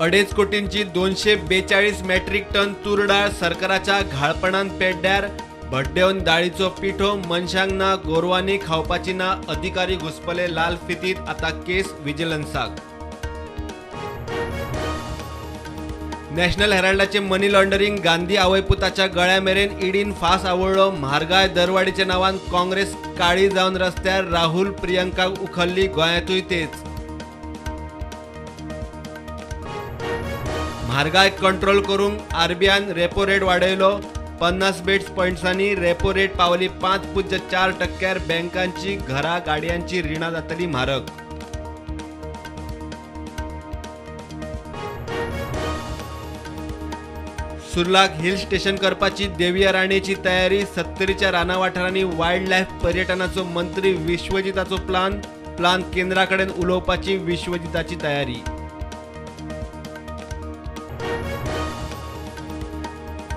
2.5 कोटींची 242 metric ton तूर डाळ सरकाराच्या घाळपणान पेड्ड्यार. भड्डेवन दाळीचो पिठो मनशांक ना गोरवांनी खावपाची ना. अधिकारी घुसपले लाल फितीत, आता केस विजिलन्साक. नॅशनल हेराल्डाचे मनी लॉन्डरिंग गांधी आवयपुताच्या गळ्या मेरेन ईडीन फास आवळ्ळो. म्हारगाय दरवाडीच्या नावान काँग्रेस काळी जावन रस्त्यार. राहुल प्रियंकाक उखल्ली, गोंयांतूय तेच. म्हारगाय कंट्रोल करूंक आरबीआयन रेपो रेट वाडयलो. 50 बेस पॉयंट्सांनी रेपो रेट पावली 5.4%. बँकांची घरा गाडयांची रिणां जातली म्हारग. सुर्लाक हिल स्टेशन करपाची देविया राणेची तयारी. सत्तरीच्या राना वाठारांनी वायल्ड लायफ पर्यटनाचो मंत्री विश्वजिताचो प्लान. प्लान केंद्राकडेन उलोवपाची विश्वजिताची तयारी.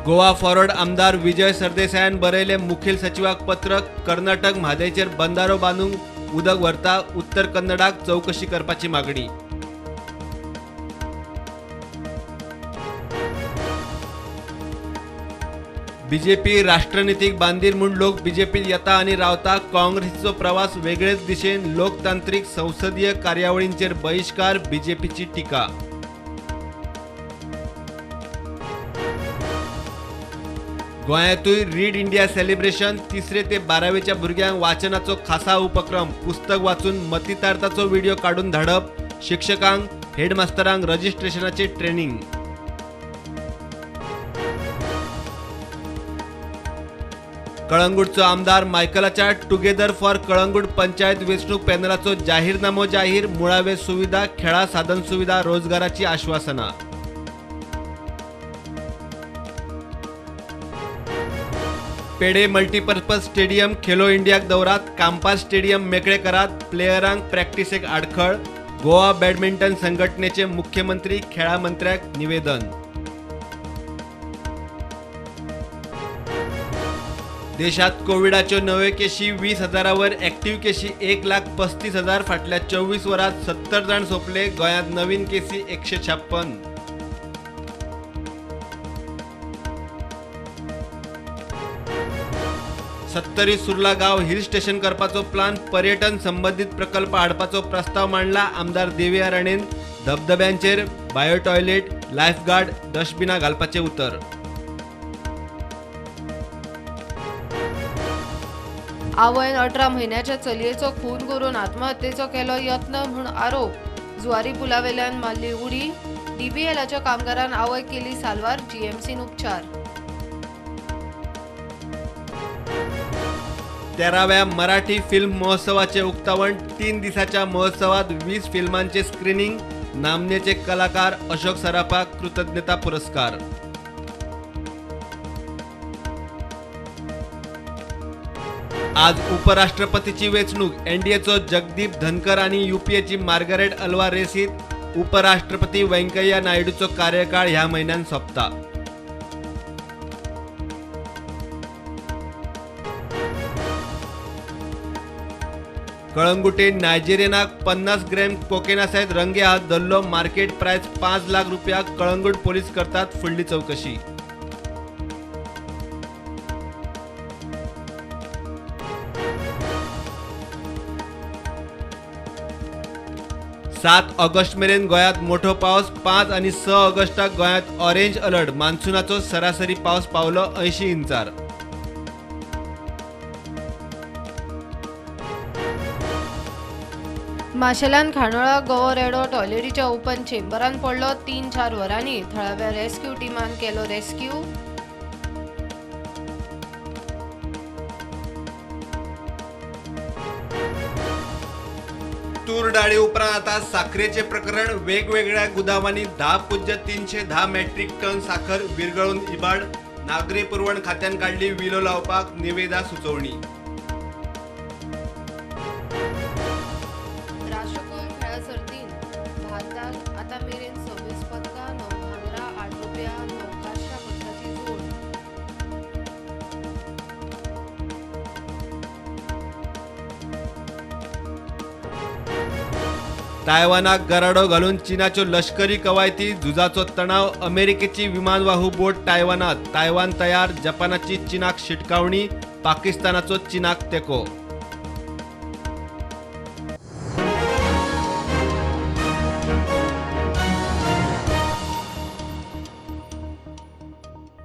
गोवा फॉरवर्ड आमदार विजय सरदेसायान बरयले मुखेल सचिवाक पत्र. कर्नाटक म्हादयचेर बंदारो बांदूंक उदक व्हरता. उत्तर कन्नडाक चवकशी करपाची मागणी. बीजेपी राष्ट्रनीतीक बांदील म्हूण लोक बीजेपीत येता आनी रावता. काँग्रेसीचो प्रवास वेगळेच दिशेन. लोकतांत्रीक संसदीय कार्यावळींचेर बहिश्कार, बीजेपीची टिका. गोंयांतूय रीड इंडिया सेलिब्रेशन. 3रे ते 12वेच्या भुरग्यांक वाचनाचो खासा उपक्रम. पुस्तक वाचून मतितार्थाचो व्हिडिओ काडून धाडप. शिक्षकांक हेडमास्तरांक रजिस्ट्रेशनाचे ट्रेनिंग. कळंगूटचो आमदार मायकलाच्या टुगेदर फॉर कळंगूट पंचायत वेंचणूक पॅनलाचो जाहीरनामो जाहीर. मुळावे सुविधा, खेळा साधन सुविधा, रोजगाराची आश्वासना. पेडे मल्टीपर्पज स्टेडियम खेलो इंडियाक दवरात. कांपास स्टेडियम मेकळे करात. प्लेयरांक प्रॅक्टिसेक आडखळ. गोवा बॅडमिंटन संघटनेचे मुख्यमंत्री खेळा मंत्र्याक निवेदन. देशात कोविडाच्यो नव्यो केशी 20,000 वर, ॲक्टिव्ह केशी 1,35,000. फाटल्या 24 वरांत 70 जाण सोंपले. गोंयांत नवीन केसी 156. सत्तरी सुर्ला गांव हिल स्टेशन करपाचो प्लान. पर्यटन संबंदीत प्रकल्प हाडपाचो प्रस्ताव मांडला आमदार देविया राणेन. धबधब्यांचेर बायो टॉयलेट, लायफगार्ड, डस्टबिनां घालपाचें उतर. आवयन 18 म्हयन्याच्या चलयेचो खून करून आत्महत्येचो केलो यत्न म्हूण आरोप. जुवारी पुलावेल्यान मारली उडी. डीबीएलाच्या कामगारान आवय केली साल्वार. जीएमसीन उपचार. 13व्या मराठी फिल्म महोत्सवाचे उक्तावण. 3 दिसाच्या महोत्सवात 20 फिल्मांचे स्क्रीनिंग. नामनेचे कलाकार अशोक सराफाक कृतज्ञता पुरस्कार. आज उपराष्ट्रपतीची वेंचणूक. एनडीएचो जगदीप धनकर आणि यूपीएची मार्गरेट अल्वा रेसीत. उपराष्ट्रपती व्यंकय्या नायडूचो कार्यकाळ ह्या म्हयन्यान सोंपता. कळंगुटे नायजेरियनाक 50 ग्रॅम कोकेना सयत रंगे हात धरलो. मार्केट प्रायस 5 लाख रुपया. कळंगूट पोलीस करतात फुडली चवकशी. सात ऑगस्ट मेरेन गोंयांत मोठो पावस. 5 आनी 6 ऑगस्टाक गोंयांत ऑरेंज अलर्ट. मान्सूनाचो सरासरी पावस पावलो 80 इंचार. माशेलान खांडोळा गोवो रेडो टॉयलेटीच्या ओपन चेंबरान पडलो. 3-4 वरांनी थळाव्या रेस्क्यू टिमान केलो रेस्क्यू. तूर डाळी उपरांत आता साखरेचे प्रकरण. वेगवेगळ्या गुदावांनी 10.310 मेट्रीक टन साखर विरगळून इबाड. नागरी पुरवण खात्यान काडली विलो लावपाक निवेदा सुचोवणी. राष्ट्रकुल खेळा सर्तीन भारताक आतां मेरेन 26 पदकां, 9 भांगरा, 8 रुपया, 9 कांश्या पदकाची जोड. तायवानाक गराडो घालून चीनाच्यो लश्करी कवायती, झुजाचो तणाव, अमेरिकेची विमानवाहू बोट तायवानात, तायवान तयार, जपानाची चीनाक शिटकावणी, पाकिस्तानाचो चीनाक तेंको।